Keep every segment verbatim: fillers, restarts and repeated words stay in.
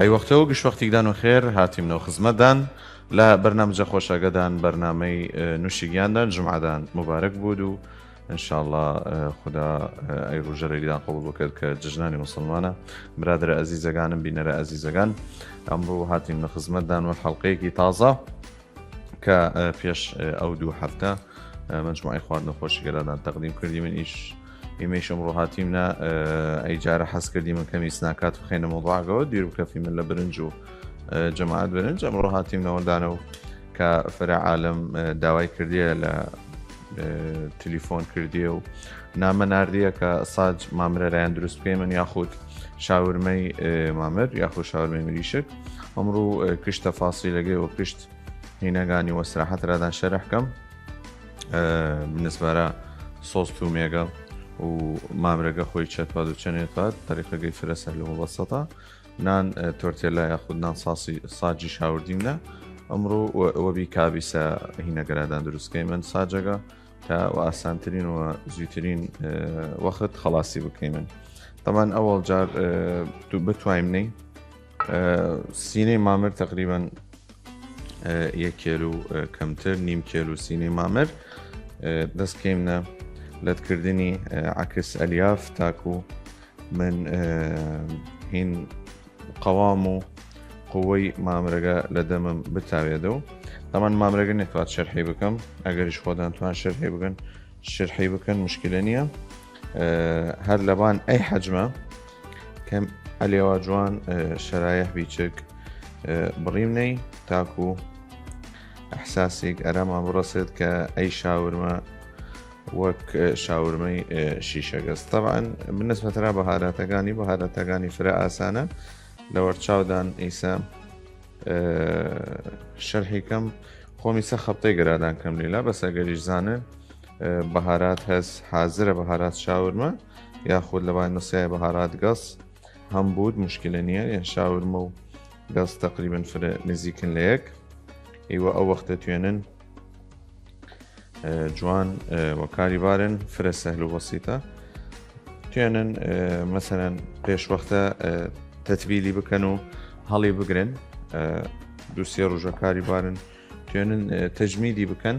ئەی وەختەو گشت وەختیگدان و خێر هاتیمنەو خزمەتدان لە بەرنامجە خوەشەگەدان، بەرنامەی، ئە، نوشیگیاندان، جمعەدان مبارەک بوود و انشاءاللە، ئە، خودا، ئە، ئەی رووژە لەیلیدان قبول بکەد کە جژنانی موسڵمانە. برادرە ئەزیزەگانم، بینەرە ئەزیزەگان، ئەمڕوو هاتیمنە خزمەتدان وەل حەڵقەیەکی تازە کە، ئە، پێش، ئە، ئەو دوو هەفتە، ئە، مەجموعەی خواردن و خۆشیگەرادان تەقدیم کردیمن، ئیش ئیمەیش ئەمڕوو هاتیمنە، ئە، ئەی جارە حەز کردیمن کەمی سناکات بخەینە مەوضوعەگەوە، دویر بکەفیمن لە برنج و، ئە، جەماعەت برنج. ئەمڕوو هاتیمنە وەلدانەو کە فرە عالم، ئە، داوای کردیە لە، ئە، تلیفۆن کردیە و نامە ناردیە کە ساج مامرەرایان دروست بکەیمن یاخود شاورمەی، ئە، مامر یاخود شاورمەی مریشک. ئەمڕوو، ئە، کشت تەفاسیلەگەی و کشت هینەگانی وە سراحەت رادان شەرح کەم. ئە، بنسبارە سۆس تومێگە و مامرەگە خۆی چەتواد و چەنێتواد، طریقەگەی فرە سەهل و مبەسەتە. نان، ئە، تۆرتێلا یاخود نان ساسی، ساجی شاوردیمنە. ئەمڕوو وە، وەبی کابیسە هینەگەرادان دروست کەیمن ساجەگە تا وە ئاسانترین و زویترین، ئە، وەخت خەڵاسی بکەیمن. طبعاً ئەوەڵ جار، ئە، تو-، بتوایم نەی، ئە، سینەی مامر تەقریباً، ئە، یەک کێلو، ئە، کەمتر، نیم کێلو سینەی مامر، ئە، دەست کەیمنە لەتکردنی، ئە، عەکس ئەلیاف تاکو من، ئە، هین قەوام و قوەی مامرەگە لە دەمم بتاوێدەو. تەمان مامرەگە نێتواد شەرحی بکەم، ئەگەریش خۆدان توان شەرحی بکەن، شەرحی بکەن، مشکلە نییە. ئە، هەر لەبان ئەی حەجمە کەم ئەلێوا جوان، ئە، شەرایح بیچک، ئە، بڕیم نەی تاکو ئەحساسیگ ئەرامان بڕەسێت کە ئەی شاورمە وەک، ئە، شاورمەی، ئە، شیشەگەز. طبعاً بالنسبە ترا بەهاراتەگانی، بەهاراتەگانی فرە ئاسانە لە وەرچاودان ئیسە، ئە، شەرحی کەم خۆمی سە خەبتەی گەرادان کەم لیلا، بەس ئەگەریش زانن، ئە، بەهارات هەس حازرە بەهارات شاورمە یاخود لەبان نسیای بەهارات گەس هەم بوود مشکلە نییە، یان شاورمە و گەس تەقریباً فرە نزیکن لە یەک. ئیوە ئەو وەختە توێنن، ئە، جوان، ئە، وەکاری بارن، فرە سەهل و بەسیتە. توێنن، ئە، مەسەلەن پێش وەختە، ئە، تەتبیلی بکەن و هەڵی بگرن، ئە، دوو سێ ڕوژە کاری بارن، توێنن، ئە، تەجمیدی بکەن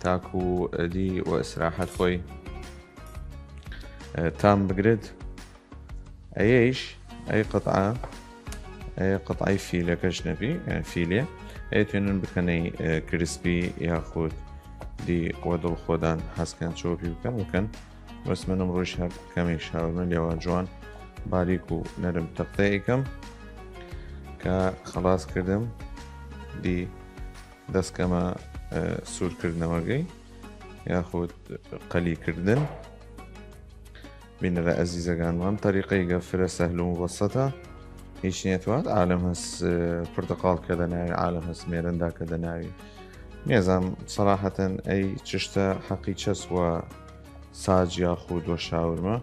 تاکو، ئە، دی وە ئیسراحەت خۆی، ئە، تام بگرێت. ئەیەیش، ئەی قطعە، ئەی قطعەی فیلەکەش نەبی، ئە، فیلێ، ئەی توێنن بکەنەی، ئە، کرسپی یاخود دی وە دڵ خۆدان حەزکەن چۆپی بکەن، بکەن. بەس منم ڕویش هەر کەمی شاورمە لێوا جوان باریک و نەرم تەقتەی کەم کە خەڵاس کردم دی دەستکەمە، ئە، سوورکردنەوەگەی یاخود قەلی کردن. بینەرە ئەزیزەگانمان، تەریقەیگە فرە سەهل و مبەسەتە، هیچ نیەتواد عالم هەس، ئە، پرتەقاڵ کەدە ناوی، عالم هەس مێرەندا کەدە ناوی. نیەزام سەراحەتەن ئەی چشتە حەقی چەس وە ساج یاخود وە شاورمە.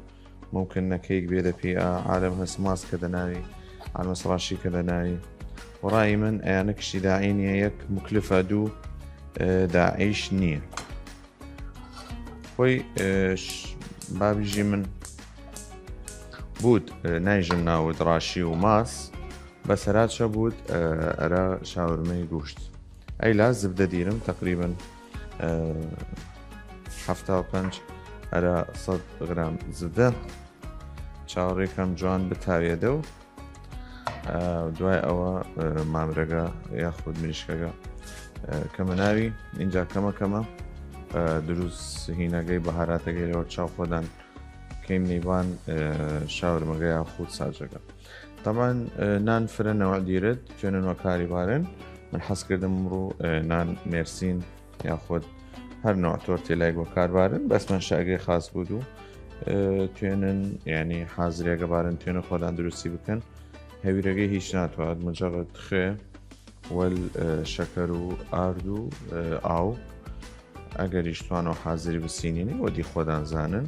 ممکن نەکەیگ بێدە پی ئا، عالم هەس ماس کەدە ناوی، عالم هەس ڕاشی کەدە ناوی. وەڕای من ئەیانە کشتی داعی نیە، یەک مکلفە، دوو، ئە، داعیش نیە. خۆی، ئە، ش-، بابیژی من بوود، ئە، نایژم ناود ڕاشی و ماس، بەس هەرا چە بوود، ئە، ئەرا شاورمەی گوشت. ئەیلا زبدە دیرم تەقریباً، ئە، حەفتا و پەنج ئەرا سەد گرام زبدە. چاوەڕێ کەم جوان بتاوێدەو. ئە، دوای ئەوە، ئە، مامرەگە یاخود مریشکەگە، ئە، کەمە ناوی، ئینجا کەمە کەمە، ئە، دروست هینەگەی بەهاراتەگەی لەوەر چاو خۆدان کەیم نەیبان، ئە، شاورمەگە یاخود ساجەگە. طبعاً، ئە، نان فرە نەوع دیرت، توێنن وەکاری بارن. من حەز کردم ئمڕوو، ئە، نان مێرسین یاخود هەر نوع تۆرتێلایگ وەکار بارن، بەس مەنشەگەی خاس بوود و، ئە، توێنن، یعنی، حازرێگە بارن، توێنن خۆدان دروستی بکەن. هەویرەگەی هیچ ناتواد، مجەڕەد خوێ وەل، ئە، شەکەر و ئارد و، ئە، ئاو. ئەگەریش توانەوە حازری بسینینی، وەدی خۆدان زانن.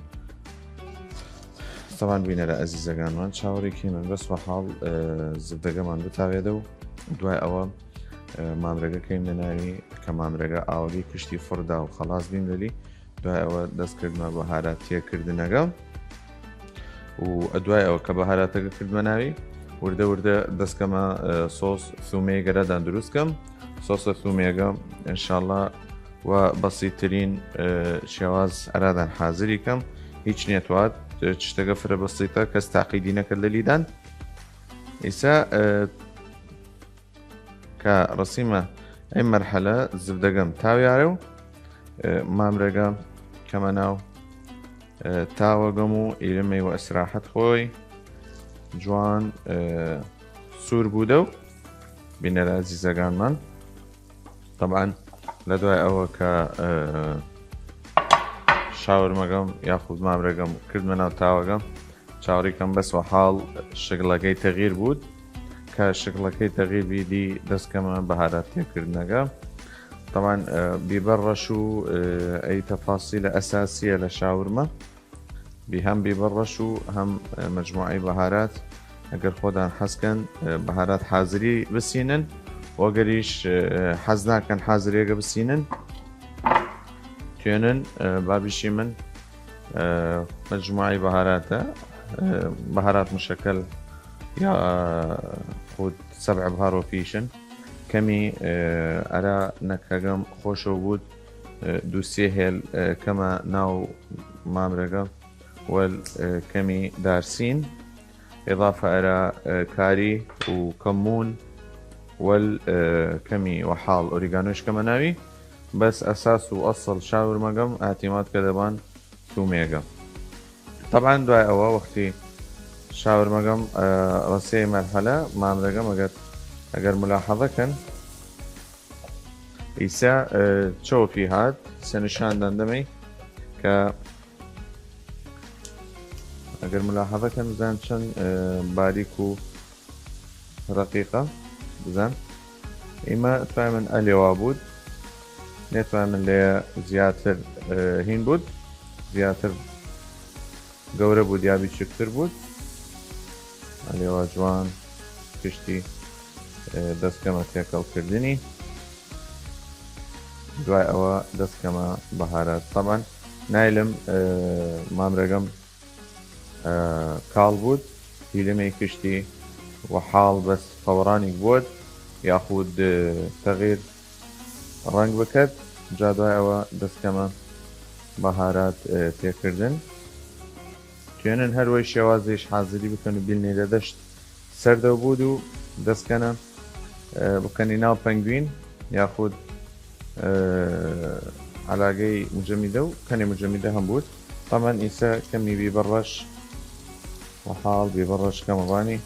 سەبان بینەرە ئەزیزەگانمان، چاوەڕێکی من بەس وە حاڵ، ئە، زبدەگەمان بتاوێدە و دوای ئەوە، ئە، مامرەگە کەیم لە ناوی کە مامرەگە ئاوەگەی کشتی فڕدا و خەڵاس بیم لەلی. دوای ئەوە دەست کردمە بەهاراتیە کردنەگە و دوای ئەوە کە بەهاراتەگە کردمە ناوی، وردە وردە دەسکەمە، ئە، سۆس ثومێگەرەدان دروست کەم. سۆسە ثومێگە، ئینشاءاللە، وە بەسیترین، ئە، شێواز ئەرادان حازری کەم. هیچ نێتواد، ئە، چشتەگە فرە بەسیتە، کەس تاقیدی نەکرد لە لیدان. ئیسا، ئە، کە رەسیمە ئەی مەرحەلە زبدەگەم تاویارە و، ئە، مامرەگە کەمە ناو، ئە، تاوەگەم و ئیلمەی و ئەسراحەت خۆی جوان، ئە، سوور بوودە و بینەرە عزیزەگانمان. طبعاً لە دوای ئەوە کە، ئە، شاورمەگەم یاخود مامرەگەم کردمە ناو تاوەگەم، چاوەڕی کەم بەس وە حاڵ شکڵەکەی تەغییر بوود، کە شکڵەکەی تەغییر بیدی دەسکەمە بەهارات تێکردنەگە. طبعاً، ئە، بیبەر ڕەش و، ئە، ئەی تەفاسیلە ئەساسیە لە شاورمە. بی هەم بیبەر ڕەش و هەم، ئە، مەجموعەی بەهارات. ئەگەر خۆدان حەز کەن، ئە، بەهارات حازری بسینن، وەگەریش، ئە، حەز ناکەن حازریەگە بسینن، توێنن، ئە، با بیشیمن، ئە، مەجموعەی بەهاراتە، ئە، بەهارات مشەکەل یا، ئە، خود سەبع بهار وەپیشن. کەمی، ئە، ئەرا نەکەگەم خۆشەو بوود، ئە، دو سێ هێل، ئە، کەمە ناو مامرەگە وەل، ئە، کەمی دارسین. ئضافە ئەرا، ئە، کاری و کەمون وەل، ئە، کەمی وە حاڵ ئۆریگانۆش کەمە ناوی. بەس ئەساس و ئەسڵ شاورمەگەم ئاتیماد کە دەبان تومێگە. طبعاً دوای ئەوە وەختی شاورمەگەم، ئە، رەسیە مەرحەلە مامرەگەم ئەگەر، ئەگەر ملاحظە کەن ئیسا، ئە، چەوە پی هات، ئیسا نیشان دەندەمەی کە ئەگەر ملاحظە کەن بزان چەند، ئە، باریک و رەقیقە. بزان ئیمە توای من ئەلێوا بوود، نێتوای من لێ زیاتر، ئە، هین بوود، زیاتر گەورە بوود یا بیچکتر بوود. ئەلێوا جوان پشتی، ئە، دەستکەمە تێکەڵ کردنی. دوای ئەوە دەستکەمە بەهارات. طبعاً نایلم، ئە، مامرەگەم، ئە، کاڵ بوود، هیلمەی کشتی وە حاڵ بەس فەوەڕانیک بوود یاخود، ئە، تەغییر ڕەنگ بکەت. جا دوای ئەوە دەستکەمە بەهارات، ئە، تێکردن. توێنن هەر وەی شێوازیش حازری بکەن و بیلنی لە دەشت سەردەو بوود و دەستکەنە، ئە، بکەنی ناو پەنگوین یاخود، ئە، عەلاگەی مجەمیدە و کەنێ مجەمیدە هەم بوود. طبعاً ئیسە کەمی بیبەر ڕەش وە حاڵ بیبەر ڕەش کەمە بانی.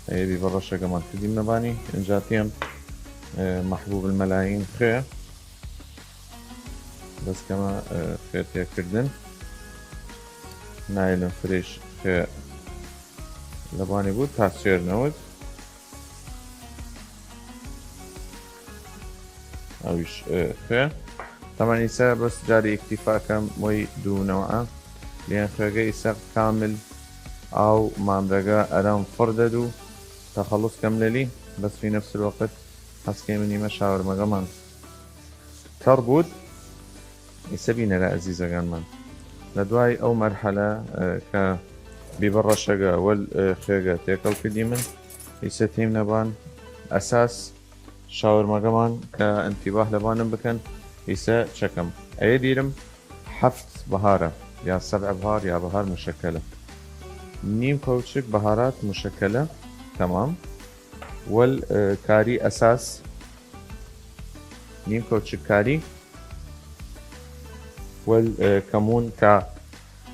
ئەیە بیبەر ڕەشەگەمان کردیم نەبانی. ئینجا تێم، ئە، محبوب الملايين خێ. دەستکەمە، ئە، خێ تێکردن. نایلم فرێش خێ لەبانی بوود تا سوێر نەوت. ئەویش، ئە، خێ. تەمەن ئیسە بەس جاری ئیکتیفا کەم وەی دوو نەوعە. لیان خێگە ئیسە کامل ئاو مامرەگە ئەرام فڕ دەد و تەخەڵوس کەم لەلی. بەس فی نەفس الوەقت حەسکەی من ئیمە شاورمەگەمان تەڕ بوود. ئیسە بینەرە عزیزەگانمان، لە دوای ئەو مەرحەلە، ئە، کە بیبە ڕەشەگە وەل، ئە، خێگە تێکەڵ کردیمن، ئیسە تیم نەبان ئەساس شاورمەگەمان کە ئەنتیباه لەبانم بکەن. ئیسە چەکەم ئەیە دیرم هەفت بەهارە یا سەبع بەهار یا بەهار مشەکەلە. نیم کەوچک بەهارات مشەکەلە تەمام. وەل، ئە، کاری ئەساس نیم کەوچک کاری وەل، ئە، کەمون تا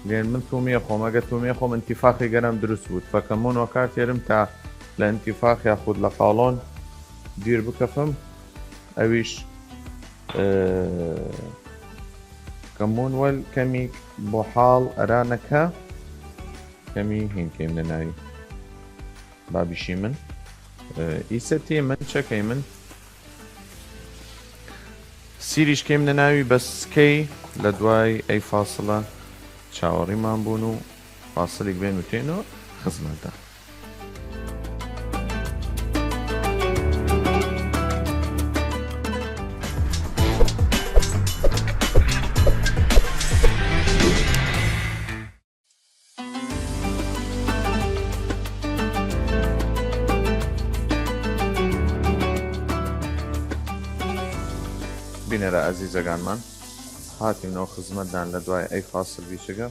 لێن من تومیە خۆم، ئەگە تومیە خۆم انتفاخی گەرم دروست بوود، فە کەمون وەکار تێرم تا لە انتفاخ یاخود لە قاڵۆن دیر بکەفم. ئەویش، ئە، کەمون وەل کەمیک بۆ حاڵ ئەرانەکە کەمی هینکەیم لە ناوی. بابیشی من، ئە، ئیسە تێ من چەکەی من سیریش کەیم لە ناوی بەسکەی لە دوای ئەی فاصلە چاوەڕیمان بوون و فاصلیک بێن و تێنەوە خزمەتدا. ئەرا ئەزیزەگانمان هاتیمنەوە خزمەتدان لە دوای ئەی فاسڵ بیچگە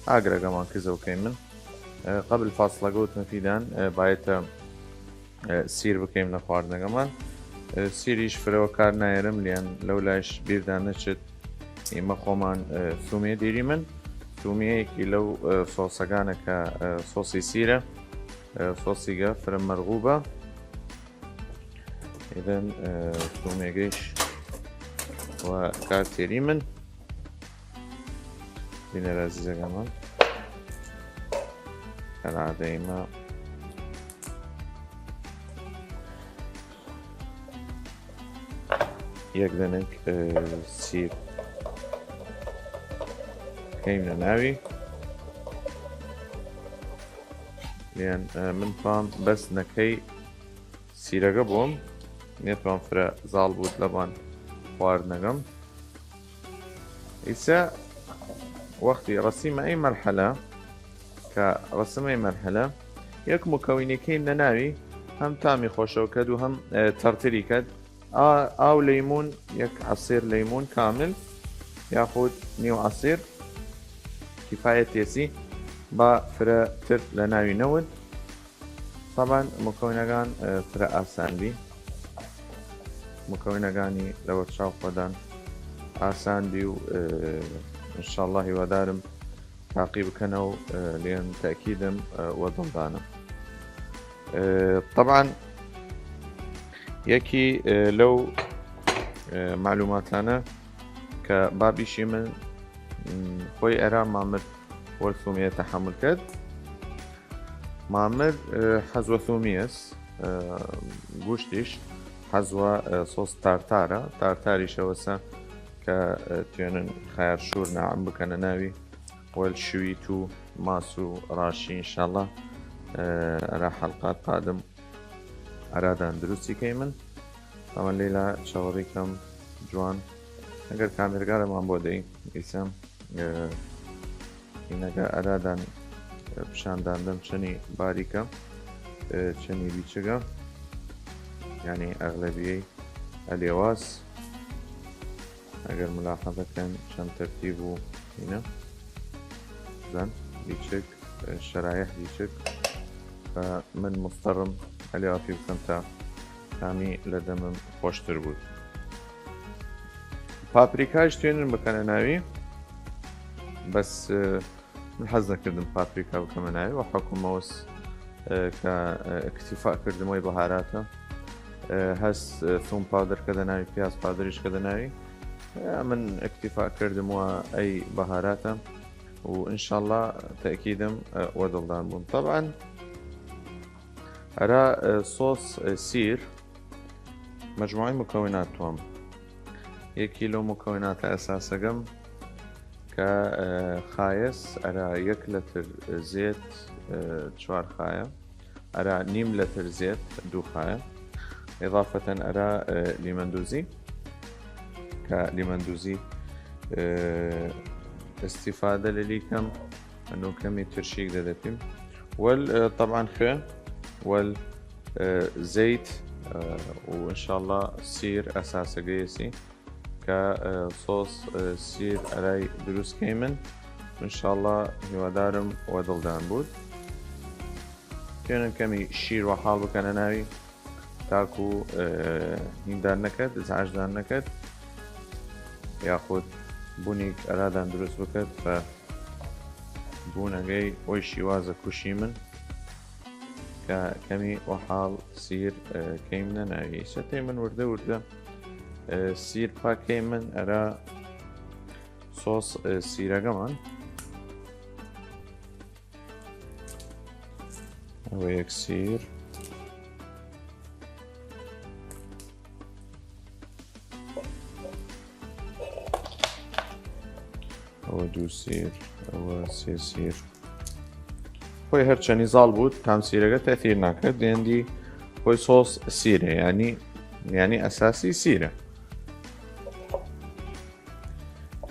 ئاگرەگەمان کزەو کەیمن. ئە، قەبل فاسڵەگە وتمە پیدان، ئە، بایەتە، ئە، سیر بکەیم لە خواردنەگەمان. ئە، سیریش فرەوە کار نایەرم لیان لەو لایش بیردان نەچێت. ئیمە خۆمان، ئە، تومیە دیریمن. تومیەیەکی لەو، ئە، سۆسەگانە کە، ئە، سۆسی سیرە، ئە، سۆسیگە فرە مەرغوبە. ئیدن، ئە، تومیەگەیش و کار تێریمن. بینەر ئەزیزەگەمان، هەر عادەیمە یەک دەنک، ئە، سیر کەیمنە ناوی. یان، ئە، من پام بەس نەکەی سیرەگە بووم، نێتوان فرە زاڵ بوود لەبان خواردنەگەم. ئیسە وەختی ڕەسیمە ئەی مەرحەلە، کە ڕەسمە ئەی مەرحەلە، یەک مکەوینەکەی نەناوی هەم تامی خۆشەو کەد و هەم، ئە، تەڕتری کەد. ئا-، ئاو لەیمون، یەک عەسیر لەیمون کامل، یاخود نیو عەسیر کفایەتێسی، با فرە تر لە ناوی نەود. تەبان مکەوینەگان، ئە، فرە ئاسان بی. مکەوینەگانی لەوە چاو خۆدان ئاسان بی و، ئە، انشاءالله هیوادارم تاقی بکەنە و، ئە، لێن تەکیدم، ئە، وە دڵدانم. ئە، تەبان یەکی، ئە، لەو، ئە، معلوماتانە کە بابیشی من، م، خۆی ئەرا مامر وەل تومیە تەحەمول کەد. مامر، ئە، حەزوە تومیەس، ئە، گوشتیش حەزوە، ئە، سۆس تارتارە. تارتاریش ئەوەسە کە، ئە، توێنن خیار شور ناعم بکەنە ناوی وەل شویت و ماس و ڕاشی. انشاءالله، ئە، ئەرا حەلقات قادم ئەرادان دروستی کەیمن. ئەمە لیلا چاوەڕی کەم جوان. ئەگەر کامێرگارەمان بۆ دەی ئیسەم، ئە، ئینەگە ئەرادان، ئە، پیشاندان دەم چەنی باریکە، ئە، چەنی بیچگە، یعنی ئەغلەبیەی ئەلێواز. ئەگەر ملاحەزە کەن چەن تەرتیب و هینە زەن بیچگ، ئە، شەرایح بیچگ، ئە، من مستەڕم ئەلێوافی بکەم تا تامی لە دەمم خۆشتر بوود. پاپریکاش توێنن بکەنە ناوی، بەس، ئە، من حەز نەکردم پاپریکا بکەمە ناوی و حکومەوەس، ئە، کە، ئە، اکتفا کردم وەی بەهاراتە. ئە، هەس، ئە، ثوم پاودەر کەدە ناوی، پیاز پاودەریش کەدە ناوی. ئە، من اکتفا کردم وە ئەی بەهاراتە و انشاءالله تەکیدم، ئە، وە دڵدان بووم. تەبان ئەرا، ئە، سۆس، ئە، سیر مەجموعەی مکەونات توەم. یەکی لەو مکەوناتە ئەساسەگەم کە، ئە، خایەس ئەرا یەک لەتر زێت، ئە، چوار خایە، ئەرا نیم لەتر زێت دو خایە، ئضافەتەن ئەرا، ئە، لیمەندوزی، کە لیمەندوزی، ئە، استفادە لەلی کەم، ئەنو کەمی ترشیگ دەدەپیم. وەل، ئە، تەبان خوێ، وەل، ئە، زەیت، ئە، و انشاءالله سیر ئەساسەگەیەسی کە، ئە، سۆس، ئە، سیر ئەرای دروست کەیمن. انشاءالله هیوادارم وە دڵدان بوود. توێنن کەمی شیر وە حاڵ بکەنە ناوی تاکو، ئە، هیندان نەکەد، ازعاجدان نەکەد، یاخود بونیگ ئەرادان دروست بکەد، فە بونەگەی وەی شیوازە کوشی من کە کەمی وە حاڵ سیر، ئە، کەیمنە ناوی. ئیسە تەی من وردە وردە، ئە، سیر پاکەی من ئەرا سۆس، ئە، سیرەگەمان. ئەوە یەک سیر. ئەوە دوو سیر، ئەوە سێ سیر. خۆی هەرچەنی زاڵ بوود، تام سیرەگە تەثیر ناکەت، دێندی خۆی سۆس سیرە، یعنی، یعنی ئەساسی سیرە.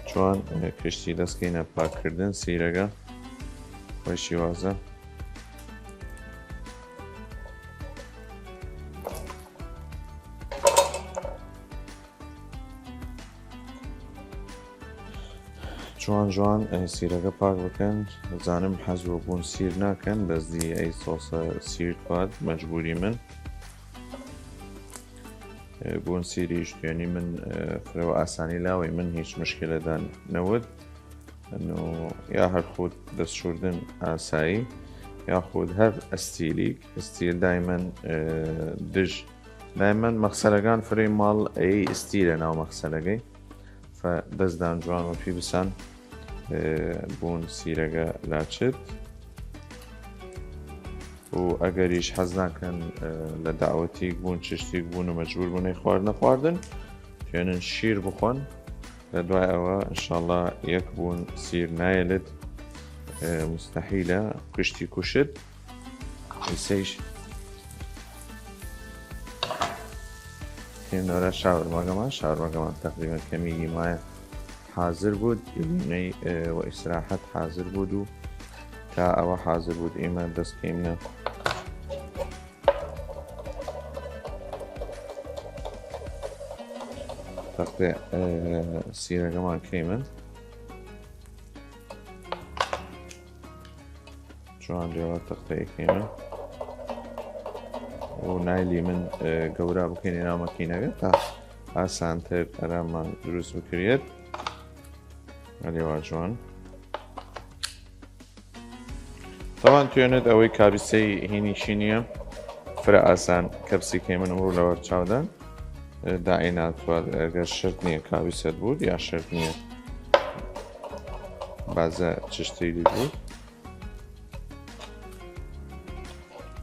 چوان، ئە، کشتی دەسکەینە پاککردن سیرەگە، خۆی شیوازە. جوان جوان، ئە، سیرەگە پاک بکەن. زانم حەز وە بوون سیر ناکەن، بەس دی ئەی سۆسە سیر تواد مەجبوریمن، ئە، بوون سیریش توێنیمن، ئە، فرە وە ئاسانی لاوەیمن، هیچ مشکلەدان نەود. نو یا هەر خود دەسشوردن ئاسایی، یا خود هەر ئەستیلیگ، ئەستیل دایمەن، ئە، دژ دایمەن مەخسەلەگان فرەی ماڵ ئەی ئەستیلە ناو مەخسەلەگەی. فە دەسدان جوان وە پی بسان، ئە، بوون سیرەگە لاچد. و ئەگەریش حەز ناکەن، ئە، لە داوەتیگ بوون، چشتیگ بوون و مەجبور بوون ئەی خوارد نەخواردن، توێنن شیر بخۆن. لە دوای ئەوە انشاءاللە یەک بوون سیر نایەلد، ئە، مستەحیلە کوشتی کوشت. ئیسەیش تیم نۆرە شاورماگەمان، شاورماگەمان تقریبا کەمی ئیمایە حاضر بود، ئیلینەی، ئە، و استراحت حاضر بود و تا ئەوە حاضر بود ئیمە دەست کەیمنە تەقێ، ئە، سیرەگەمان کەیمن. جوان لێوە تەقێ کەیمن و نایلی من، ئە، گەورا بکەین ناو مەکینەگە تا ئاسانتر ئەرامان دروست بکرێت. لێوە جوان. تەوان توێنێت ئەوەی کابیسەی هینیشی نییە، فرە ئاسان کەپسی کەیمن ئمڕوو لەوەر چاودان، ئە، دائینات وە ئەگەر شرت نییە کابیسەت بود یا شرت نییە بازە چشتی بود.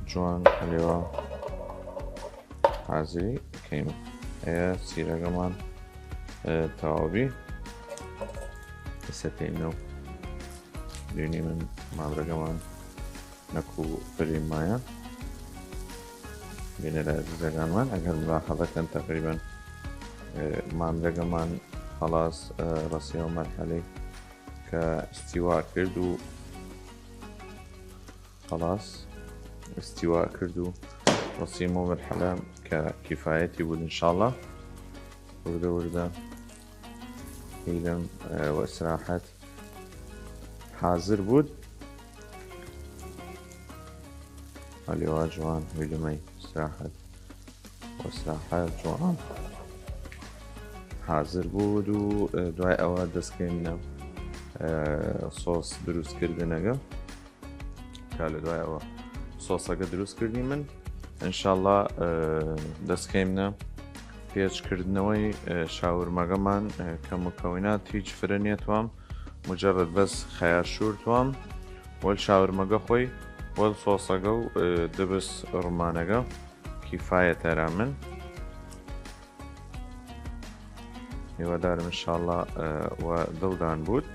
جوان لێوە حازری کەیمە. ئەیە سیرەگەمان، ئە، تەواوبی. ئێستا تێینە و دوینی من مامرەگەمان نەکو فریم مایە. بینەرە عزیزەگانمان، ئەگەر ملاحەزە کەن تقریبا، ئە، مامرەگەمان خلاص، ئە، رەسیەوە مەرحەلەی کە استیوا کرد و خلاص استیوا کرد و رەسیمە مەرحەلە کە کفایەتی بود انشاءاللە. وردە وردە هیلم، ئە، و استراحەت حاضر بود. ئەلیوا جوان هیلمەی استراحەت و استراحەت جوان حاضر بود و، ئە، دوای ئەوە دەست کەیمنە، ئە، سۆس دروست کردنەگە. کە لە دوای ئەوە سۆسەگە دروست کردی من. انشاءاللە، ئە، دەست کەیمنە پێچ کردنەوەی، ئە، شاورمەگەمان، ئە، کە مکەونات هیچ فرە نیەتوام مجرد بەس خەیار شور توام وەل شاورمەگە خۆی وەل سۆسەگە و، ئە، دبس ڕمانەگە کفایەتە ئەرا من. هیوادارم انشاءاللە، ئە، و دڵدان بود.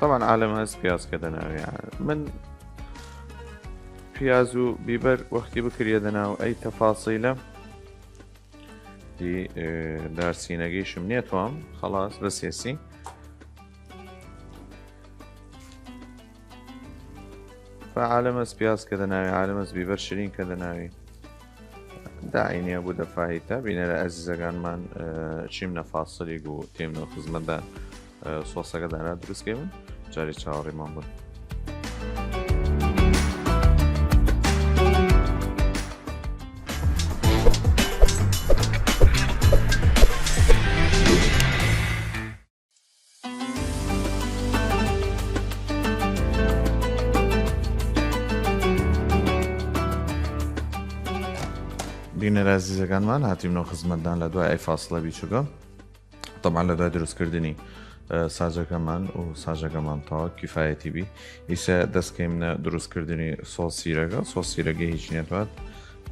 طبعا عالم هەس پیاز کە دەناوی، من پیاز و بیبەر وەختی بکریە دەناو ئەی تەفاسیلە دی، ئە، دارسینەگەیشم نیەتوام خلاص بەسێسی. فە عالم ئەس پیاز کە دەناوی، عالم ئەس بیبەر شرین کە دەناوی. داعی نیە بوو دەفاهیتە. بینەرە ئەزیزەگانمان، ئە، چیم نەفاسلیگ و تیم نەو خزمەتدان، ئە، سۆسەگە دانا دروست کەیمن. جاری چاوەڕیمان بوون. بینەر ئازیزەگانمان، هاتیمنەوە خزمەتدان لە دوای ئەی فاصلە بیچووگە. طبعا لە دوای دروستکردنی، ئە، ساجەگەمان و ساجەگەمان تەواو کفایەتی بی. ئیسە دەست کەیمنە دروستکردنی سۆس سیرەگە. سۆس سیرەگە هیچ نیەتوات.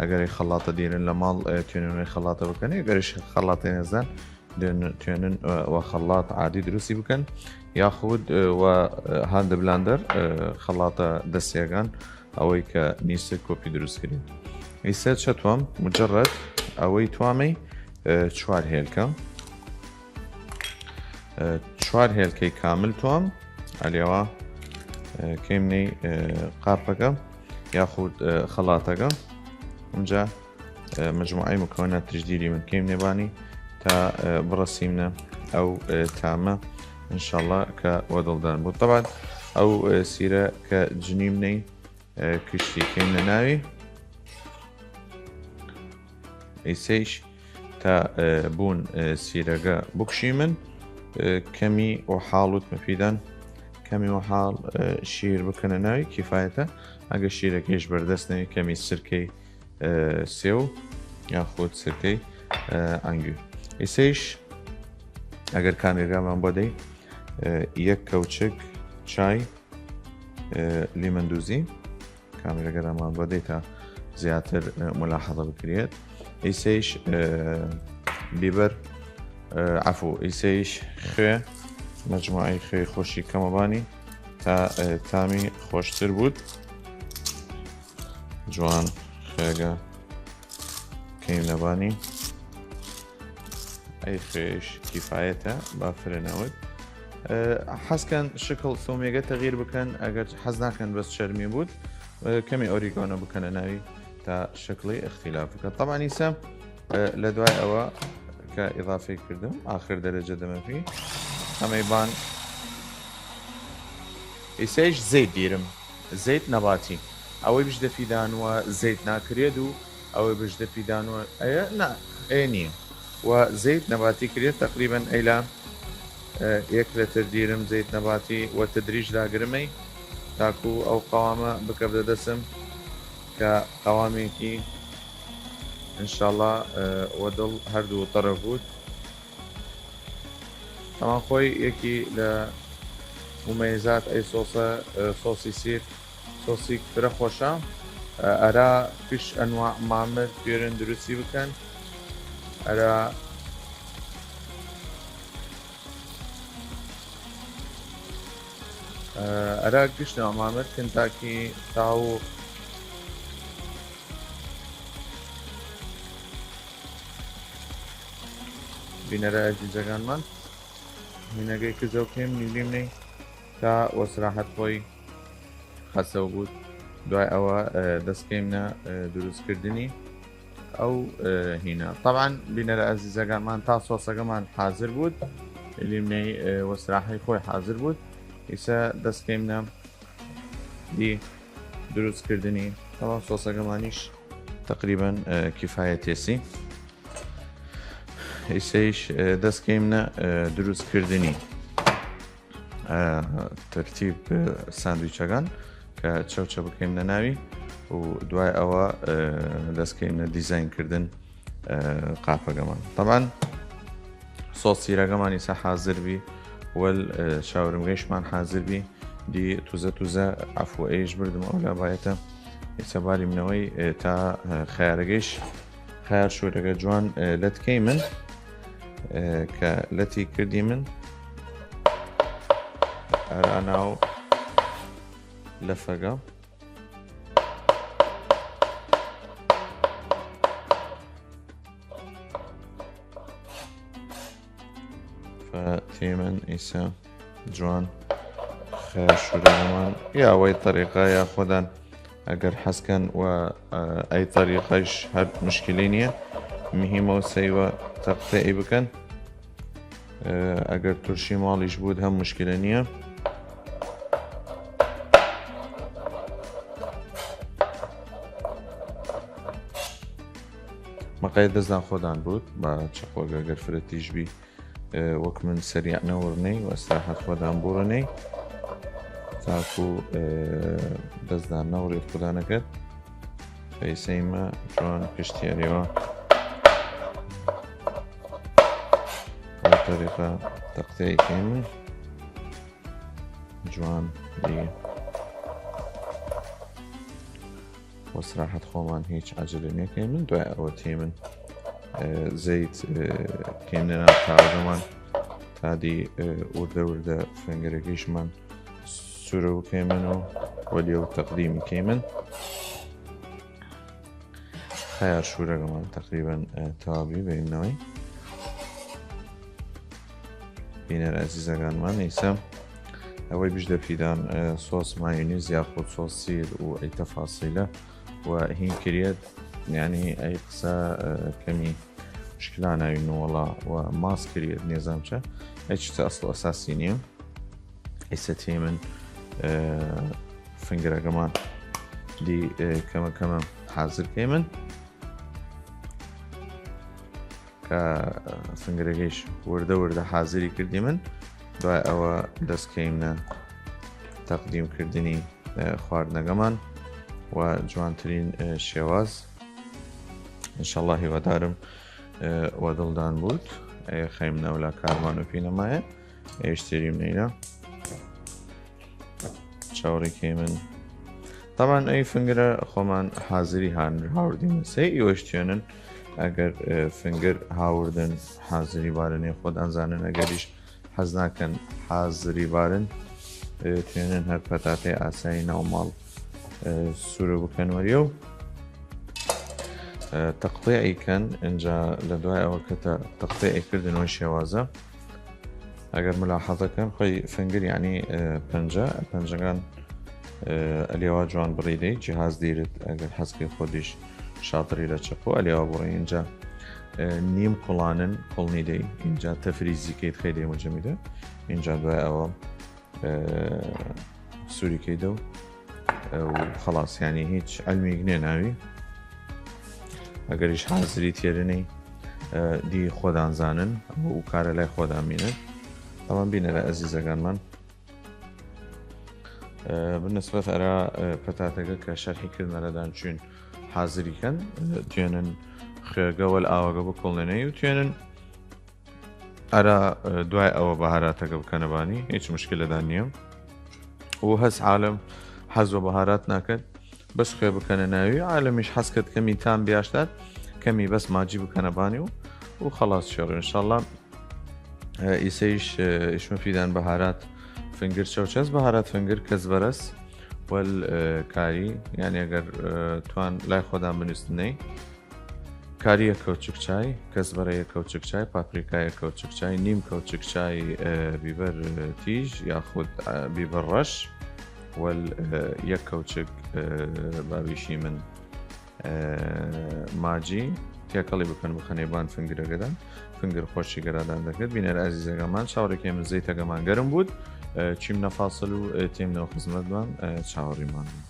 ئەگەر ئەی خەڵاتە دیرن لە ماڵ، ئە، توێنن ئەی خەڵاتە بکەن. ئەگەریش خەڵاتە نەزان، دێن، توێنن، ئە، وە خەڵات عادی دروستی بکەن، یاخود، ئە، وە، ئە، هاند بلاندەر، ئە، خەڵاتە دەسیەگان، ئەوەی کە نیسە کۆپی دروست کرێن. ئیسە چە توام؟ مجرد ئەوەی توامەی، ئە، چوار هێلکە، ئە، چوار هێلکەی کامل توام، ئەلیەوە، ئە، کەیمنەی، ئە، قارپەکە یاخود، ئە، خەڵاتەکە. ئمجا ئە، مجموعەی مکەونە تجدیری من کەیم نێبانی تا، ئە، بڕەسیمنە ئەو، ئە، تامە انشاءالله کە وە دڵدان بوود. طبعا ئەو، ئێ، سیرە کە جنیمنەی، ئێ، کشتی کەیمنە ناوی. ئیسەیش تا، ئێ، بوون، ئێ، سیرەگە بکشیمن، ئێ، کەمی وە حاڵ وتمە پیدان، کەمی وە حاڵ، ئێ، شیر بکەنە ناوی کیفایەتە، ئەگە شیرەکەیش بەردەست نەوی کەمی سرکەی، ئێ، سێو یاخود سرکەی، ئێ، ئەنگویر. ئیسەیش ئەگەر کامێرگامان بۆ دەی، ئێ، یەک کەوچک چای، ئێ، لیمەندوزی. کامێرەگەرامان بۆ دەی تا زیاتر، ئێ، ملاحظە بکرێت. ئیسەیش، ئێ، بیبەر، ئێ، عەفو، ئیسەیش خوێ، مەجموعەی خوێ خۆشی کەمەبانی تا، ئێ، تامی خۆشتر بوود. جوان خوێگە کەیمنەبانی. ئەی خوێش کیفایەتە، با فرە نەوت. ئێ، حەز کەن شکڵ سۆمیەگە تەغییر بکەن، ئەگەر حەز ناکەن بەس چەرمی بوود، ئێ، کەمی ئۆریگانۆ بکەنە ناوی تا شکڵی اختلاف بکەن. طبعا ئیسە، ئێ، لە دوای ئەوە کە ئیضافەی کردم، ئاخر دەرەجە دەمەفی. ئەمەی بان ئیسەیش زەیت دیرم، زەیت نەباتی. ئەوەی بژدە فیدان وە زەیت ناکرێد و ئەوەی بژدە فیدان وە ئەیە نا، ئەیە نییە. وە زەیت نەباتی کرێد تەقریبەن ئەیلا، ئێ، یەک لەتر دیرم زەیت نەباتی وە تدریج داگرمەی تاکو ئەو قەوامە بکەفدە دەسم کە قەوامێکی انشاءالله، ئێ، وە دڵ هەردوو تەرەف بوود. تەمان خۆی یەکی لە ممەیزات ئەی سۆسە، ئێ، سۆسی سیر، سۆسیک فرە خۆشە. ئێ، ئەرا گشت ئەنواع مامر توێرن دروستی بکەن. ئەرا، ئێ، ئەرا گشت ئەنواع مامر، کنتاکی، تاووق، بینەرە ئەزیزەگانمان، هینەگەی کزەو کەیم نیلیمنەی تا وە سراحەت خۆی خەسەو بوود. دوای ئەوە، ئێ، دەسکەیمنە، ئێ، دروستکردنی ئەو، ئێ، هینە. طبعا بینەرە ئەزیزەگانمان تا سۆسەگەمان حازر بوود، نیلیمنەی، ئێ، وە سراحەی خۆی حازر بوود. ئیسە دەسکەیمنە دی دروستکردنی. طبعا سۆسەگەمانیش تقریبا، ئێ، کیفایەتێسی. ئیسەیش، ئێ، دەسکەیمنە، ئێ، دروستکردنی، ئێ، تەرتیب، ئێ، ساندویچەگان کە چەوچە بکەیمنە ناوی و دوای ئەوە، ئێ، دەسکەیمنە دیزاین کردن، ئێ، قاپەگەمان. طبعا سۆس سیرەگەمان ئیسە حازر بی، وەل، ئێ، شاورمگەیشمان حازر بی. دی توزە توزە عەفو ئەیش بردم ئەولا بایەتە. ئیسە باریمنەوەی، ئێ، تا، ئێ، خەیارەگەیش، خەیار شوورەگە جوان، ئێ، لەت کەیمن، ئێ، کە لەتی کردیمن ئەرا ناو لەفەگە. فە تیمن ئیسە جوان خەیار شوورەگەمان یا وەی طریقە یا خودان ئەگەر حەز کەن و، ئە، ئەی طریقەیش هەر مشکلی نییە. مهمە و سەیوە تەقتەی بکەن. ئە، ئەگەر تورشی ماڵیش بوود هەم مشکلە نییە. مەقەی دەستدان خۆدان بوود با چەقۆگە گەر فرەتیش بی. ئێ، وەک من سەریع نەوڕنەی و ئەستراحەت خۆدان بوڕنەی تاکو، ئێ، دەستدان نەوڕی خودانەکەت. پەیسەیمە جوان پشتیاریەوە بە طریقە تەقتەی کەیمن جوان دی. وە سراحەت خۆمان هیچ عەجەلە نەکەیمن. دوای ئەوە تیمن، ئێ، زەیت، ئێ، کەیمنە ناو تاوەگەمان تا دی، ئێ، وردە وردە فەنگەرەگەیشمان سورە بکەیمن و وەلی ئەو تەقدیمی کەیمن. خەیار شوورەگەمان تەقریبەن، ئێ، تەواوی بەیمنەوەی. بینەر ئەزیزەگانمان ئیسە ئەوەی بژدە پیدان، ئێ، سۆس مایونیز یاخود سۆس سیر و ئەی تەفاسیلە و هین کریەت، یعنی ئەی قسە، ئێ، کەمی مشکلاناوی نووەڵا و ماس کریەت نێزام چە. هیچ چیز ئەسڵ ئەساسی نیە. ئیسە تیمن، ئە، فنگرەگەمان دی، ئە، کەمە کەمە حازر کەیمن. کە فنگرەگەیش وردە وردە حازری کردیمن، دوای ئەوە دەس کەیمنە تەقدیم کردنی، ئە، خواردنەگەمان و جوانترین، ئە، شێواز. ئینشەڵڵا هیوادارم، ئە، وە دڵدان بوود. ئە، خەیمنە ولا کارمان و پینەمایە. ئێش تێریم نەینا. چاوەڕی کەیمن. تەبان ئەی فنگرە خۆمان حازری هان هاوردیمە سەی ئیوەش توێنن. ئەگەر، ئە، فنگر هاوردن حازری بارنێ خۆدان زانن، ئەگەریش حەز ناکەن حازری بارن، ئە، توێنن هەر پەتاتەی ئاسایی ناوماڵ، ئە، سورە بکەن وەریەو، ئە، تەقتیعی کەن. ئینجا لە دوای ئەوە کە تە-، تەقتیعی کردن وە شێوازە. ئەگەر ملاحەزە کەن، خۆی فنگر، یعنی، ئە، پەنجە، پەنجەگان، ئە، ئەلیەوا جوان بڕی دەی، جیهاز دیرت، ئەگەر حەزکی خۆدیش شاتری لە چەقۆ، ئەلیەوا بڕی. ئینجا، ئە، نیم کوڵانن، کوڵنی دەی، ئینجا تەفریزی کەیت خەی دەی مجەمیدە. ئینجا دوای ئەوە، ئە، سووری کەیدە و، ئە، و خەڵاس، یعنی هیچ علمیگ نێ ناوی. ئەگەریش حازری تێرنەی، ئە، دی خۆدان زانن و کارە لای خۆدان مینن. ئەوان بینەرە ئەزیزەگانمان، ئە، بنسبەت ئەرا، ئە، پەتاتەگە کە شەرحی کردنە لەدان چوین حازری کەن، ئە، توێنن خوێگە وەل ئاوەگە بکوڵنەی و توێنن ئەرا، ئە، دوای ئەوە بەهاراتەگە بکەنە بانی، هیچ مشکلەدان نییە. و هەس عالم حەز وە بەهارات ناکەن، بەس خوێ بکەنە ناوی، عالمیش حەز کەت کەمی تام بیاشتات، کەمی بەس ماجی بکەنە بانی و، و خەڵاس شێڕ. ئینشاڵڵا، ئە، ئیسەیش، ئە، ئیشمە فیدان بەهارات فنگر چەوچەس، بەهارات فنگر کەس بەرەس وەل، ئە، کاری، یعنی ئەگەر، ئە، توان لای خۆدان بنووسنەی. کاری یەک کەوچک چای، کەزبەرە یەک کەوچک چای، پاپریکا یەک کەوچک چای، نیم کەوچک چای، ئە، بیبەر، ئە، تیژ یاخود، ئە، بیبەر ڕەش، وەل، ئە، یەک کەوچک، ئە، باویشی من، ئە، ماجی تێکەڵی بکەن بخەنەی بان فنگرەگەدان. فنگر خۆشی گەرادان دەکرد. بینەر ئازیزەگەمان، چاوەڕێکەی من زەیتەگەمان گەرم بوود. ئە، چیم نەفاسل و، ئە، تیم نەوە خزمەتمان، ئە، چاوەڕیمان بوو.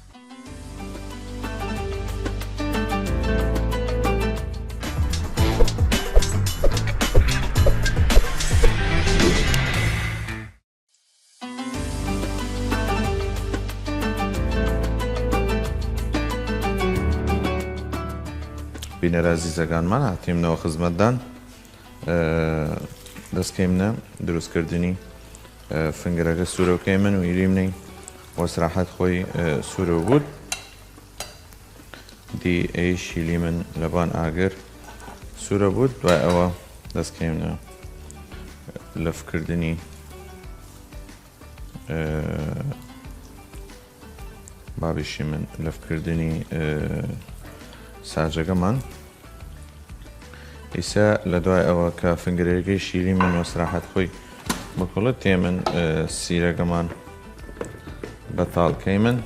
بینەر ئازیزەگانمان، هاتیمنەوە خزمەتدان. ئە، دەس کەیمنە دروستکردنی، ئە، فنگرەگە سوورەو کەیمن و ئیلیمنەی وەسراحەت خۆی، ئە، سوورەو بوود. دی ئەی شیلیمن لەبان ئاگر سوورە بوود. دوای ئەوە دەس کەیمنە لەفکردنی، ئە، بابیشی من لەفکردنی، ئە، ساجەگەمان. ئیسە لە دوای ئەوە کە فنگرەگەی شیلی من وەسراحەت خۆی بکوڵت تێمن، ئە، سیرەگەمان بەتاڵ کەیمن.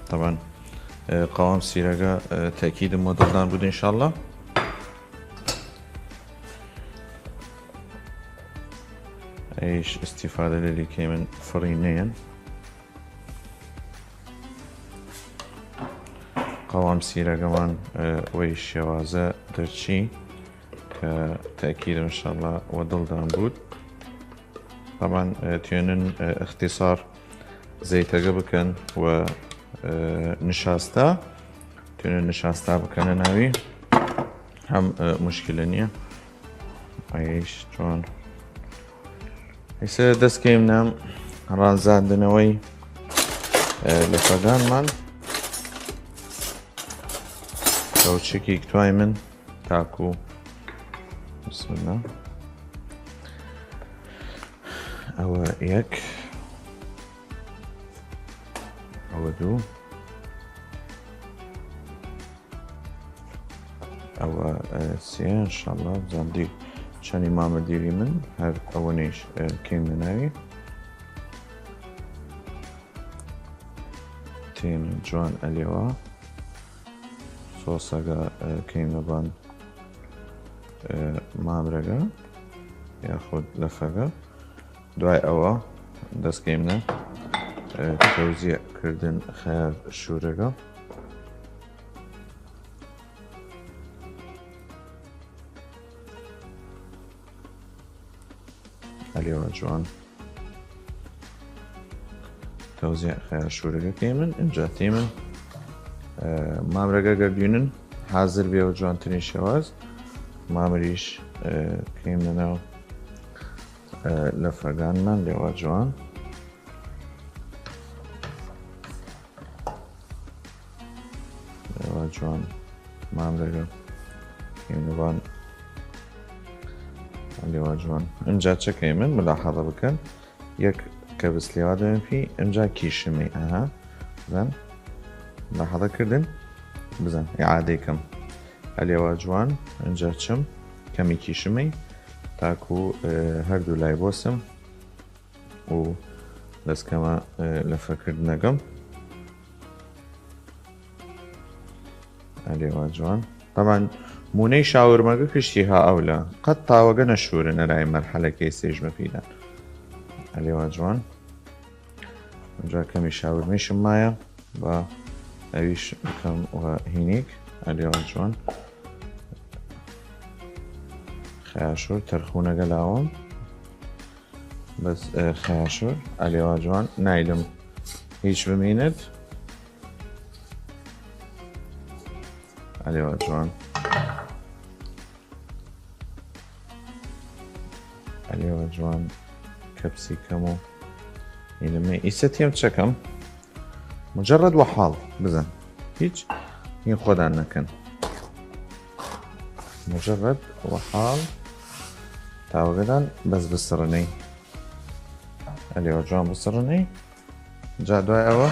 تەبەن، ئە، قەوام سیرەگە، ئە، تەکیدم وە دڵدان بود ئینشاڵڵا. ئەیش ئیستیفادە لەلی کەیمن فڕی نەیەن. قەوام سیرەگەمان، ئە، وەی شێوازە دەرچی کە تەکیدم ئینشاڵڵا وە دڵدان بود. تەبەن، ئە، توێنن، ئە، ئەختیسار زەیتەگە بکەن و، ئە، نشاستا، توێنن نشاستا بکەنە ناوی، هەم، ئە، مشکلە نییە. ئەیش چۆن؟ ئیسە دەس کەیمنە ڕانزاندنەوەی، ئە، لەفەگانمان. کەوچکیک توای من تاکو. بسم الله. ئەوە یەک. ئەوە دوو. ئەوە، ئە، سێ، ئینشاڵڵا. زاندی چەنی مامە دیری من، هەر ئەوەنەیش، ئە، کەیمنە ناوی. تێمە جوان ئەلێوا. سۆسەگە، ئە، کەیمە بان، ئە، مامرەگە، یاخود لەفەگە. دوای ئەوە دەس کەیمنە، ئە، تەوزیع کردن خەیار شوورەگە. ئەلێوا جوان. تەوزیع خەیار شوورەگە کەیمن، ئمجا تیمن، ئە، مامرەگە گەردوینن، حازر بێ وە جوانترین شێواز. مامریش، ئە، کەیمنە ناو، ئە، لەفەگانمان لێوا جوان. ئەلێوا جوان مامرەگە کەیمنە بان. ئەلێوا جوان. ئمجا چە کەیمن؟ ملاحەزە بکەن. یەک کەبس لێوا دەێم پی، ئمجا کیشمەی. ئەها. بزن. ملاحەزە کردن. بزن. ئیعادەی کەم. ئەلێوا جوان. ئمجا چم. کەمی کیشمەی. تاکو، ئە، هەردوو لای بۆسم. و دەسکەمە، ئە، لەفەکردنەگەم. ئەلێوا جوان. تەبعەن مونەی شاورمەگە کشتی ها ئەولە. قەت تاوەگە نەشورن ئەرای مەرحەلەکەی سێژمە پیدان. ئەلێوا جوان. ئمجا کەمی شاورمیشم مایە. و ئەویش بکەم وە هینیک. ئەلێوا جوان. خەیاشور تەرخونەگە لاوەم. بەس، ئە، خەیاشور. ئەلێوا جوان. نایلم هیچ بمینێت. ئەلێوا جوان. ئەلێوا جوان. کەپسی کەم و ئیلمێ ئیسە تێم چەکەم. مجرد وە حاڵ بزن. هیچ هین خۆدان نەکەن. مجرد وە حاڵ تاوەگەدان بەس بسڕنەی. ئەلێوا جوان بسڕنەی. جا دوای ئەوە،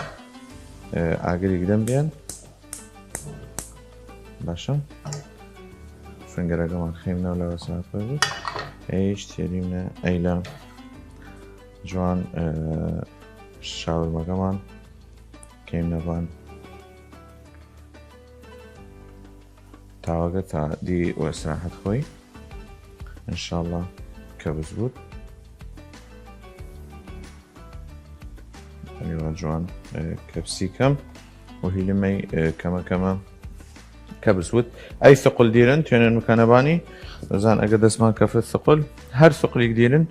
ئە، ئاگریک دەم بێن. باشە. فنگەرەگەمان خەیمنەو لەوە ساعت بێت. ئەیش تێریمنە ئەیلە جوان، ئە، شاورمەگەمان کەیمنە بان. تاوەگە تا دی وە ئیسراحەت خوەی. ئنشاڵڵا کەبس بوود. ئەلێوا جوان، ئە، کەپسی کەم و هیلمەی، ئە، کەمە کەمە کەبس بوود. ئەی ثقل دیرن، توێنن بکەنە بانی. زان ئەگە دەسمان کەفت ثقل، هەر ثقلیک دیرن،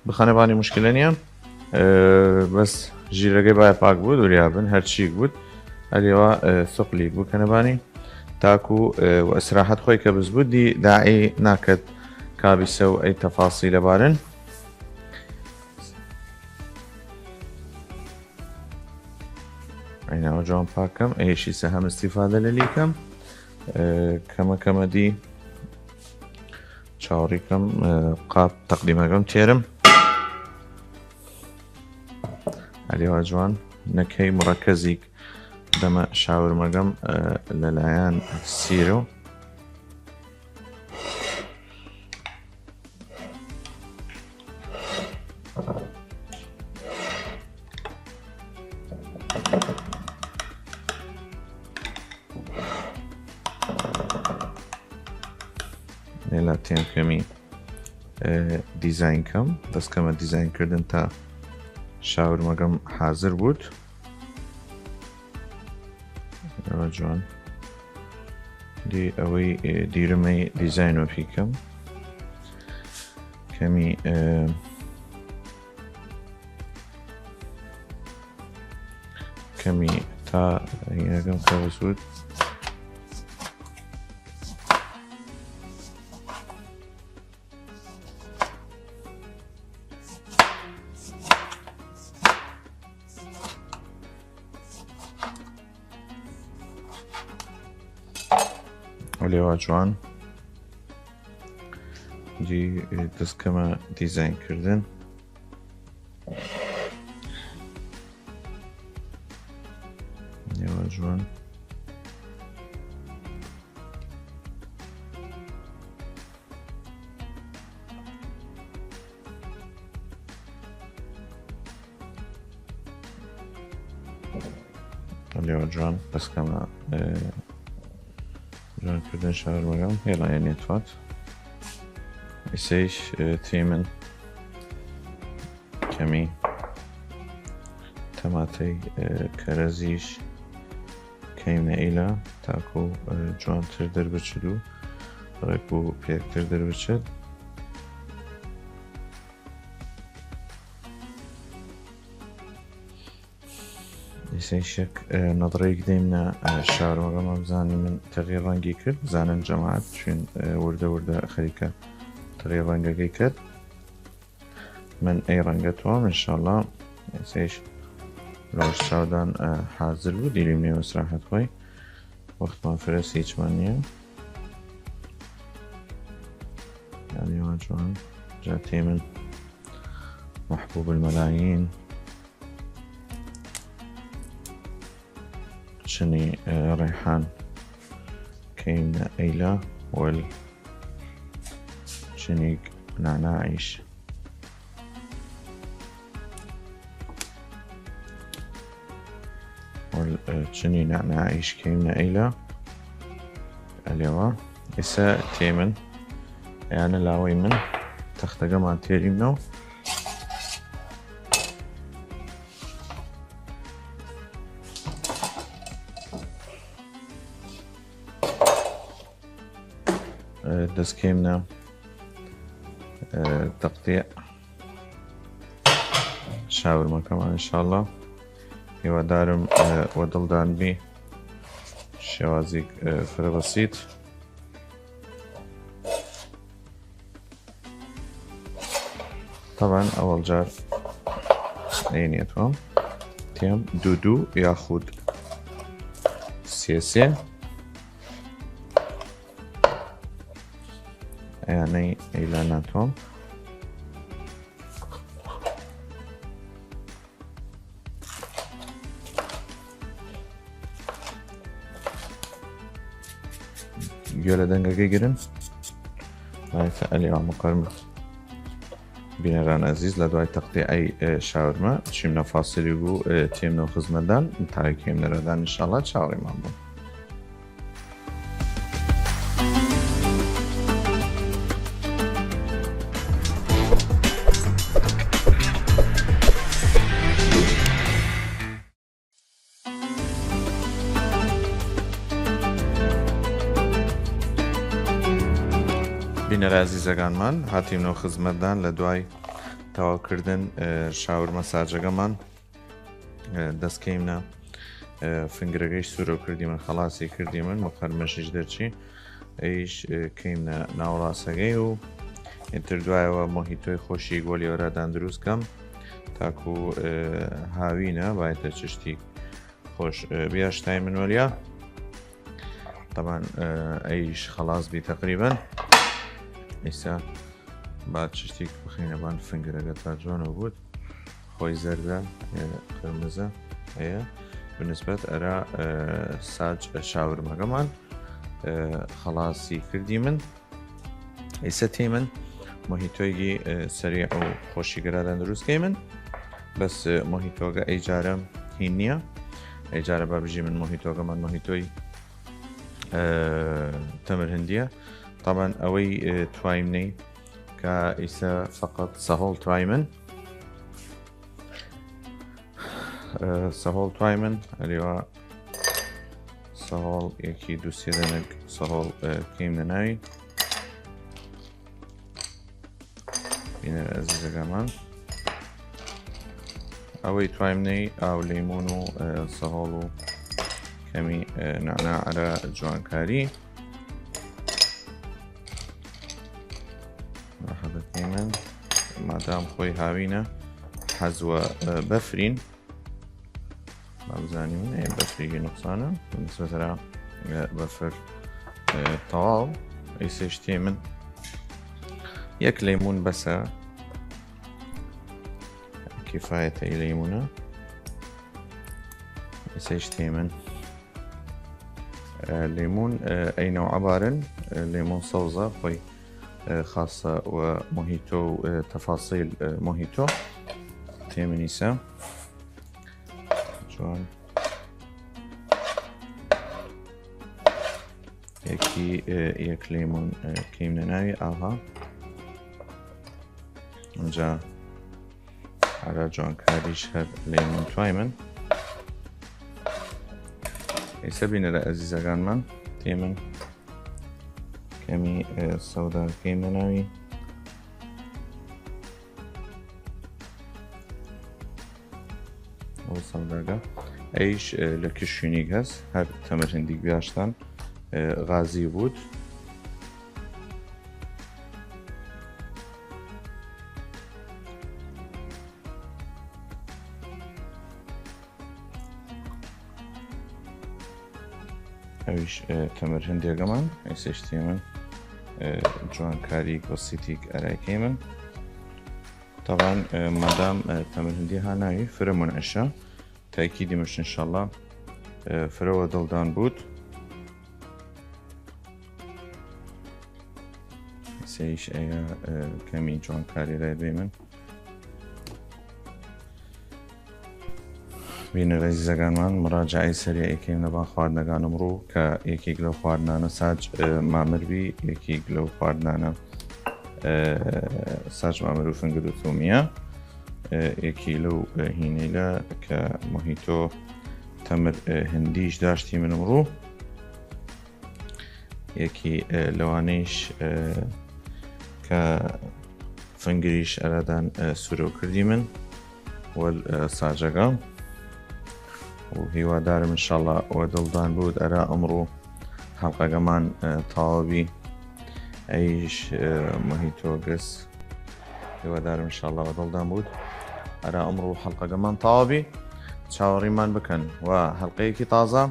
بخەنە بانی مشکلە نیە. ئە، بەس ژیرەگەی باە پاک بوود، وریابن، هەر چیک بوود. ئەلێوا، ئە، ثقلیک بکەنە بانی. تاکو، ئە، وە ئیسراحەت خوەی کەبس بوود، دی داعی ناکەت کابیسە و ئەی تەفاسیلە بارن. ئەیناوە جوان پاکەم، ئەیشی سە هەم ئیستیفادە لە لیکەم. ئە، کەمە کەمە دی چاوەڕیکەم، ئە، قاپ تەقدیمەگەم تێرم. ئەلێوا جوان نەکەی مڕەکەزیک دەمە شاورمەگەم، ئە، لەلایەن سیرو. ئێلا تێم کەمی، ئێ، دیزاین کەم. دەسکەمە دیزاین کردن تا شاورمەگەم حازر بوود. ئەوە جوان. دی ئەوەی، ئێ، دیرمەی دیزاین وەپی کەم. کەمی، ئێ، کەمی تا هینەکەم خەوەس بوود. ئەلێوا جوان. دی دەسکەمە دیزاین کردن. ئەلێوا جوان. ئەلێوا جوان دەسکەمە، ئێ، جوان کردن شاورمەگەم هێڵا یە نێتوات. ئیسەیش، ئێ، تیمن. کەمی تەماتەی، ئێ، کەرەزیش کەیمنە ئیلە تاکو، ئێ، جوانتر دەربچد و ڕێک و پێکتر دەربچد. ئیسەیشک، ئێ، نەدڕەیگ دەیمنە، ئێ، شاورمەگەمان بزانی من تەغییر ڕەنگی کرد، بزانن جەماعەت، چوین، ئێ، وردە وردە خەریکە تەغییر ڕەنگەگەی کرد. من ئەی ڕەنگە توام، انشاءاللە. ئیسەیش لۆش چاودان، ئێ، حازر بوو، دیریم نیە وەسراحەت خوەی. وەختمان فرەس هیچمان نیە. یعنی وا جوان. جا تیمن محبوب الملايين. چنی، ئێ، ڕێحان کەیمنە ئەیلا وەل چنیگ نەعناعیش. وەل، ئێ، چنی نەعناعیش کەیمنە ئەیلا. ئەلێوا. ئیسە تیمن. یانە لاوەی من تەختەگەمان تێریمنەو. ئێ، دەس کەیمنە، ئێ، تەقتیع شاورمەکەمان، انشاءاللە. هیوادارم، ئێ، وە دڵدان بی. شێوازیگ، ئێ، فرە بەسیت. طبعا ئەوەڵ جار ئەینێتوەم تێم دو دو یاخود سێ سێ. ئەیانەی ئەیلا ناتوەم. گوێ لە دەنگەگەی گرن. لایفە ئەلی ئاموقەرم. بینەران ئەزیز، لە دوای تەقتیعەی، ئێ، شاورمە، چیمنە فاسلی بوو، ئێ، تیمنە خزمەتدان، تاوی کەیمنە رەدان، انشاءاللە چاوەڕیمان بوون. بینەر ئازیزەگانمان، هاتیمنەو خزمەتدان لە دوای تەواوکردن، ئێ، شاورمە ساجەگەمان. ئێ، دەس کەیمنە، ئێ، فنگرەگەیش سوورەو کردیمن، خەڵاسی کردیمن، مقەرمەشیش دەرچی. ئەیش، ئێ، کەیمنە ناوڕاسەگەی و ئیتر دوایەوە مۆهیتۆی خۆشیگ وەلی ئەرادان دروست کەم تاکو، ئێ، هاوینە بایتە چشتیگ خۆش، ئێ، بیاشتای من وەلیا. طبعا، ئێ، ئەیش خەڵاس بی تەقریبەن. ئیسە با چشتیگ بخەینە بان فنگرەگە تا جوانەو بوود. خوەی زەردە، ئێ، قرمزە ئەیە. بنسبەت ئەرا، ئێ، ساج شاورمەگەمان، ئێ، خەڵاسی کردیمن. ئیسە تیمن مۆهیتۆیگی، ئێ، سەریع و خۆشیگ ئەرادان دروست کەیمن. بەس، ئێ، مۆهیتۆگە ئەیجارە هین نیە. ئەیجارە با بژیمن مۆهیتۆگەمان مۆهیتۆی، ئێ، تەمر هندیە. طبعا ئەوەی، ئێ، توایم نەی کە ئیسە فقط سەهۆڵ توایم من. ئێ، سەهۆڵ توایم من، ئەلیوا سەهۆڵ یەکی دو سێ دەنگ سەهۆڵ، ئێ، کەیمنە ناوی. بینەر ئەزیزەگەمان. ئەوەی توایم نەی ئاو لەیمون و، ئێ، سەهۆڵ و کەمی، ئێ، نەعناع ئەرا جوانکاری. ڕەحەتەکەی من. مادام خوەی هاوینە، حەز وە، ئێ، بەفرین. با بزانیم، ئێ، بەفریگی نوقسانە. بنسبەت ئەرا، ئێ، بەفر، ئێ، تەواو. ئیسەیش تیمن یەک لەیمون بەسە. کفایەتە ئی لەیمونە. ئیسەیش تیمن. ئێ، لەیمون، ئێ، ئەی نەوعە بارن، ئێ، لەیمون سەوزە، خوەی، ئێ، خاصە وە مۆهیتۆ و، ئێ، تەفاسیل، ئێ، مۆهیتۆ. تێمنیسە. جوان. یەکی، ئێ، یەک لەیمون، ئێ، کەیمنە ناوی ئاها. ئەمجا ئەرا جوانکاریش هەر لەیمن توایمن. ئیسە بینەرە ئەزیزەگانمان، تیمن کەمی، ئێ، سەوداگەی مەناوی. ئەو سەوداگە ئەیش، ئێ، لە کشوینیگ هەس، هەر تەمر هندیگ بیاشتان، ئێ، غازی بوود. ئەویش، ئێ، تەمر هندێگەمان، ئێسێش تیمن، ئێ، جوانکاریگ بەسیتیگ ئەرای کەیمن. طبعاً، ئێ، مادام، ئێ، تەمر هندی هاناوی فرە منعشە، تایکیدی مش انشاءالله، ئێ، فرە وە دڵدان بوود. ئێسێش ئەیە، ئێ، کەمی جوانکاری رای بیمن. بینەر ئەزیزەگانمان، مراجعەی سەریع ئەکەیم لەبان خواردنەگان ئمڕوو، کە یەکیگ لەو خواردنانە ساج، ئێ، مامر بی، یەکیگ لەو خواردنانە، ئێ، ساج مامر و فنگر و تومیە، ئێ، یەکی لەو، ئێ، هینەیلە کە موهیتۆ تەمر، ئێ، هندیش داشتیمن ئمڕوو. یەکی، ئێ، لەوانەیش، ئێ، کە فنگریش ئەرادان، ئێ، سورەو کردیمن وەل، ئێ، ساجەگە. و هیوادارم انشاءالله وە دڵدان بوود ئەرا ئمڕوو حەڵقەگەمان، ئێ، تاوە بی. ئەیش، ئێ، موهیتۆ گس. هیوادارم انشاءالله وە دڵدان بوود ئەرا ئمڕوو حەڵقەگەمان تاوە بی. چاوەڕیمان بکەن وە حەڵقەیەکی تازە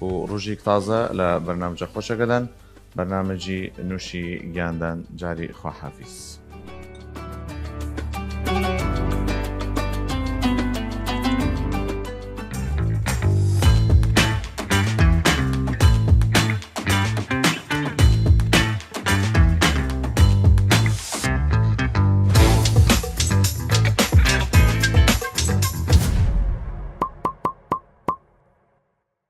و رووژیگ تازە لە بەرنامجە خوەشەگەدان، بەرنامجی نووشی گیاندان. جاری خواحافیز.